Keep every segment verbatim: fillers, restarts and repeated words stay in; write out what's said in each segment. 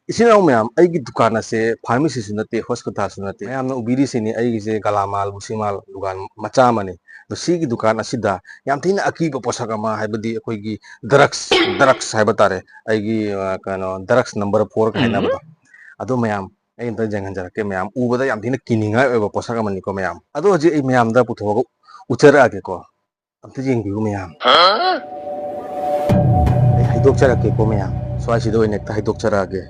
ꯏꯆꯤꯟ ꯏꯅꯥꯎ ꯃꯌꯥꯝ, ꯑꯩꯒꯤ ꯗꯨꯀꯥꯟ ꯑꯁꯦ ꯐꯥꯔꯃꯥꯁꯤꯁꯨ ꯅꯠꯇꯦ, ꯍꯣꯁꯄꯤꯇꯥꯜꯁꯨ ꯅꯠꯇꯦ꯫ ꯃꯌꯥꯝꯅ ꯎꯕꯤꯔꯤꯁꯤꯅꯤ ꯑꯩꯒꯤꯁꯦ ꯒꯂꯥꯃꯥꯜ ꯕꯨꯁꯤꯃꯥꯜ ꯗꯨꯀꯥꯟ ꯃꯆꯥ ꯑꯃꯅꯤ꯫ ꯑꯗꯣ ꯁꯤꯒꯤ ꯗꯨꯀꯥꯟ ꯑꯁꯤꯗ ꯌꯥꯝ ꯊꯤꯅ ꯑꯀꯤꯕ ꯄꯣꯠꯁꯛ ꯑꯃ, ꯍꯥꯏꯕꯗꯤ ꯑꯩꯈꯣꯏꯒꯤ ꯗ꯭ꯔꯛꯁ, ꯗ꯭ꯔꯛꯁ ꯍꯥꯏꯕ ꯇꯥꯔꯦ, ꯑꯩꯒꯤ, ꯑ, ꯀꯩꯅꯣ, ꯗ꯭ꯔꯛꯁ ꯅꯝꯕꯔ ꯐꯣꯔꯒ ꯍꯥꯏꯅꯕꯗꯣ꯫ ꯑꯗꯣ ꯃꯌꯥꯝ, ꯑꯩ ꯑꯝꯇ ꯌꯦꯡꯍꯟꯖꯔꯛꯀꯦ ꯃꯌꯥꯝ꯫ ꯎꯕꯗ ꯌꯥꯝ ꯊꯤꯅ ꯀꯤꯅꯤꯡꯉꯥꯏ ꯑꯣꯏꯕ ꯄꯣꯠꯁꯛ ꯑꯃꯅꯤꯀꯣ ꯃꯌꯥꯝ꯫ ꯑꯗꯣ ꯍꯧꯖꯤꯛ ꯑꯩ ꯃꯌꯥꯝꯗ ꯄꯨꯊꯣꯛꯑꯒ ꯎꯠꯆꯔꯛꯑꯒꯦꯀꯣ꯫ ꯑꯝꯇ ꯌꯦꯡꯕꯤꯌꯨ ꯃꯌꯥꯝ꯫ ꯑꯩ ꯍꯩꯗꯣꯛꯆꯔꯛꯀꯦꯀꯣ ꯃꯌꯥꯝ, ꯁ꯭ꯋꯥꯏꯁꯤꯗ ꯑꯣꯏꯅ ꯍꯦꯛꯇ ꯍꯩꯗꯣꯛꯆꯔꯛꯑꯒꯦ꯫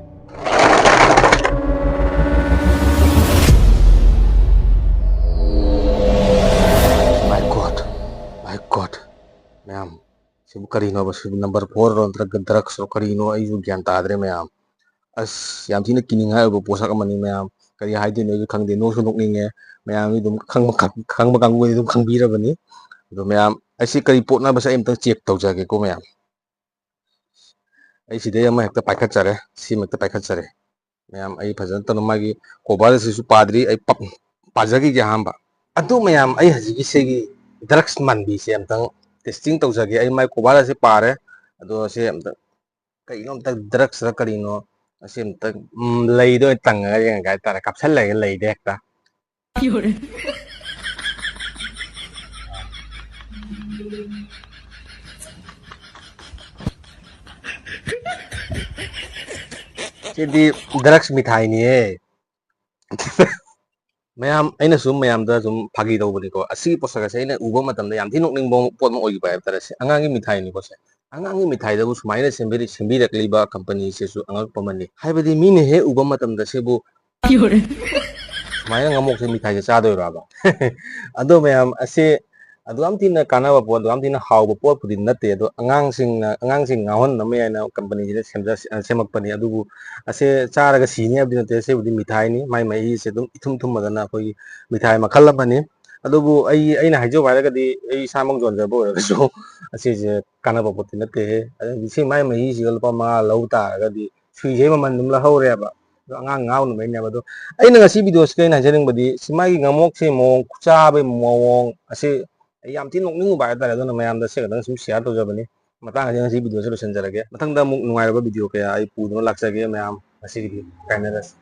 My God, my God, ꯃꯌꯥꯝ, ꯁꯤꯕꯨ ꯀꯔꯤꯅꯣꯕ? ꯁꯤꯕꯨ ꯅꯝꯕꯔ ꯐꯣꯔꯔꯣ ꯅꯠꯇ꯭ꯔꯒ ꯗ꯭ꯔꯛꯁꯔꯣ ꯀꯔꯤꯅꯣ? ꯑꯩꯁꯨ ꯒ꯭ꯌꯥꯟ ꯇꯥꯗ꯭ꯔꯦ ꯃꯌꯥꯝ꯫ ꯑꯁ, ꯌꯥꯝ ꯊꯤꯅ ꯀꯤꯅꯤꯡꯉꯥꯏ ꯑꯣꯏꯕ ꯄꯣꯠꯁꯛ ꯑꯃꯅꯤ ꯃꯌꯥꯝ꯫ ꯀꯔꯤ ꯍꯥꯏꯗꯣꯏꯅꯣ ꯑꯩꯁꯨ ꯈꯪꯗꯦ, ꯅꯣꯛꯁꯨ ꯅꯣꯛꯅꯤꯡꯉꯦ꯫ ꯃꯌꯥꯝꯗꯤ ꯑꯗꯨꯝ ꯈꯪꯕ, ꯈꯪꯕ ꯀꯥꯡꯕꯨꯗꯤ ꯑꯗꯨꯝ ꯈꯪꯕꯤꯔꯕꯅꯤ꯫ ꯑꯗꯣ ꯃꯌꯥꯝ, ꯑꯩꯁꯤ ꯀꯔꯤ ꯄꯣꯠꯅꯕꯁꯦ ꯑꯩ ꯑꯝꯇꯪ ꯆꯦꯛ ꯇꯧꯖꯒꯦꯀꯣ ꯃꯌꯥꯝ꯫ ꯑꯩ ꯁꯤꯗꯩ ꯑꯃ ꯍꯦꯛꯇ ꯄꯥꯏꯈꯠꯆꯔꯦ, ꯁꯤꯃ ꯍꯦꯛꯇ ꯄꯥꯏꯈꯠꯆꯔꯦ꯫ ꯃꯌꯥꯝ, ꯑꯩ ꯐꯖꯅ ꯇꯧꯅ, ꯃꯥꯒꯤ ꯀꯣꯕꯔ ꯑꯁꯤꯁꯨ ꯄꯥꯗ꯭ꯔꯤ, ꯑꯩ ꯄ-, ꯄꯥꯖꯈꯤꯒꯦ ꯑꯍꯥꯟꯕ꯫ ꯑꯗꯨ ꯃꯌꯥꯝ, ꯑꯩ ꯍꯧꯖꯤꯛꯀꯤ ꯁꯤꯒꯤ ꯗ꯭ꯔꯛꯁ ꯃꯥꯟꯕꯤꯁꯦ ꯑꯝꯇꯪ ꯇꯦꯁꯇꯤꯡ ꯇꯧꯖꯒꯦ꯫ ꯑꯩ ꯃꯥꯏ ꯀꯣꯕꯔ ꯑꯁꯤ ꯄꯥꯔꯦ, ꯑꯗꯣ ꯁꯤ ꯑꯝꯇ, ꯀꯩꯅꯣ ꯑꯝꯇ, ꯗ꯭ꯔꯛꯁꯔ ꯀꯔꯤꯅꯣ? ꯑꯁꯤ ꯑꯝꯇ, ꯎꯝ, ꯂꯩꯗ ꯑꯣꯏꯅ ꯇꯪꯉꯒ ꯌꯦꯡꯉꯒꯦ ꯍꯥꯏꯇꯥꯔꯦ, ꯀꯥꯞꯁꯜꯂꯒꯦ ꯂꯩꯗ ꯍꯦꯛꯇ꯫ ꯁꯤꯗꯤ ꯗ꯭ꯔꯛꯁ ꯃꯤꯊꯥꯏꯅꯤꯍꯦ꯫ ꯃꯌꯥꯝ, ꯑꯩꯅ ꯁꯨꯝ ꯃꯌꯥꯝꯗ ꯁꯨꯝ ꯐꯥꯒꯤ ꯇꯧꯕꯅꯤꯀꯣ, ꯑꯁꯤꯒꯤ ꯄꯣꯠꯁꯛ ꯑꯁꯦ ꯑꯩꯅ ꯎꯕ ꯃꯇꯝꯗ ꯌꯥꯝ ꯊꯤ ꯅꯣꯛꯅꯤꯡꯕ ꯄꯣꯠ ꯑꯃ ꯑꯣꯏꯈꯤꯕ ꯍꯥꯏꯕ ꯇꯥꯔꯦ꯫ ꯁꯤ ꯑꯉꯥꯡꯒꯤ ꯃꯤꯊꯥꯏꯅꯤꯀꯣ ꯁꯦ꯫ ꯑꯉꯥꯡꯒꯤ ꯃꯤꯊꯥꯏꯗꯕꯨ ꯁꯨꯃꯥꯏꯅ ꯁꯦꯝꯕꯤꯔꯤ-, ꯁꯦꯝꯕꯤꯔꯛꯂꯤꯕ ꯀꯝꯄꯅꯤꯁꯤꯁꯨ ꯑꯉꯛꯄ ꯑꯃꯅꯤ꯫ ꯍꯥꯏꯕꯗꯤ ꯃꯤꯅ ꯍꯦꯛ ꯎꯕ ꯃꯇꯝꯗ ꯁꯤꯕꯨ ꯁꯨꯃꯥꯏꯅ ꯉꯥꯃꯣꯛꯁꯦ ꯃꯤꯊꯥꯏꯁꯦ ꯆꯥꯗꯣꯏꯔꯕ? ꯑꯗꯣ ꯃꯌꯥꯝ, ꯑꯁꯤ ꯑꯗꯨꯛ ꯌꯥꯝ ꯊꯤꯅ ꯀꯥꯟꯅꯕ ꯄꯣꯠ, ꯑꯗꯨꯛ ꯌꯥꯝ ꯊꯤꯅ ꯍꯥꯎꯕ ꯄꯣꯠꯄꯨꯗꯤ ꯅꯠꯇꯦ, ꯑꯗꯣ ꯑꯉꯥꯡꯁꯤꯡꯅ, ꯑꯉꯥꯡꯁꯤꯡ ꯉꯥꯎꯍꯟꯅꯕ ꯍꯥꯏꯅ ꯀꯝꯄꯅꯤꯁꯤꯅ ꯁꯦꯝꯖ-, ꯁꯦꯝꯃꯛꯄꯅꯤ꯫ ꯑꯗꯨꯕꯨ ꯑꯁꯦ ꯆꯥꯔꯒ ꯁꯤꯅꯤ ꯍꯥꯏꯕꯗꯤ ꯅꯠꯇꯦ, ꯑꯁꯤꯕꯨꯗꯤ ꯃꯤꯊꯥꯏꯅꯤ, ꯃꯥꯏ ꯃꯍꯤꯁꯦ ꯑꯗꯨꯝ ꯏꯊꯨꯝ ꯊꯨꯝꯃꯗꯅ ꯑꯩꯈꯣꯏꯒꯤ ꯃꯤꯊꯥꯏ ꯃꯈꯜ ꯑꯃꯅꯤ꯫ ꯑꯗꯨꯕꯨ ꯑꯩ, ꯑꯩꯅ ꯍꯥꯏꯖꯧ ꯍꯥꯏꯔꯒꯗꯤ ꯑꯩ ꯏꯁꯥꯃꯛ ꯌꯣꯟꯖꯕ ꯑꯣꯏꯔꯒꯁꯨ ꯑꯁꯤꯁꯦ ꯀꯥꯟꯅꯕ ꯄꯣꯠꯇꯤ ꯅꯠꯇꯦꯍꯦ꯫ ꯑꯗꯒꯤ ꯁꯤ ꯃꯥꯏ ꯃꯍꯤꯁꯤꯒ ꯂꯨꯄꯥ ꯃꯉꯥ ꯂꯧ ꯇꯥꯔꯒꯗꯤ ꯁꯨꯏꯁꯦ ꯃꯃꯜ ꯑꯗꯨꯝ ꯂꯧꯍꯧꯔꯦꯕ꯫ ꯑꯗꯣ ꯑꯉꯥꯡ ꯉꯥꯎꯅꯕꯩꯅꯦꯕ꯫ ꯑꯗꯣ ꯑꯩꯅ ꯉꯁꯤ ꯚꯤꯗꯤꯑꯣꯁꯤꯗ ꯑꯩꯅ ꯍꯥꯏꯖꯅꯤꯡꯕꯗꯤ ꯁꯤ ꯃꯥꯒꯤ ꯉꯥꯃꯣꯛꯁꯦ ꯃꯑꯣꯡ ꯈꯨꯆꯥꯕꯩ ꯃꯑꯣꯡ ꯑꯁꯤ ꯑꯩ ꯌꯥꯝ ꯊꯤꯅ ꯅꯣꯛꯅꯤꯡꯉꯨꯕ ꯍꯥꯏꯇꯥꯔꯦ꯫ ꯑꯗꯨꯅ ꯃꯌꯥꯝꯗ ꯁꯤ ꯈꯛꯇꯪ ꯁꯨꯝ ꯁꯤꯌꯥꯔ ꯇꯧꯖꯕꯅꯤ꯫ ꯃꯇꯥꯡ ꯑꯁꯤꯗ ꯉꯁꯤ ꯚꯤꯗꯤꯑꯣꯁꯦ ꯂꯣꯏꯁꯤꯟꯖꯔꯒꯦ꯫ ꯃꯊꯪꯗ ꯑꯃꯨꯛ ꯅꯨꯡꯉꯥꯏꯔꯕ ꯚꯤꯗꯤꯑꯣ ꯀꯌꯥ ꯑꯩ ꯄꯨꯗꯨꯅ ꯂꯥꯛꯆꯒꯦ ꯃꯌꯥꯝ꯫ ꯉꯁꯤꯒꯤꯗꯤ ꯀꯥꯏꯅꯔꯁꯤ꯫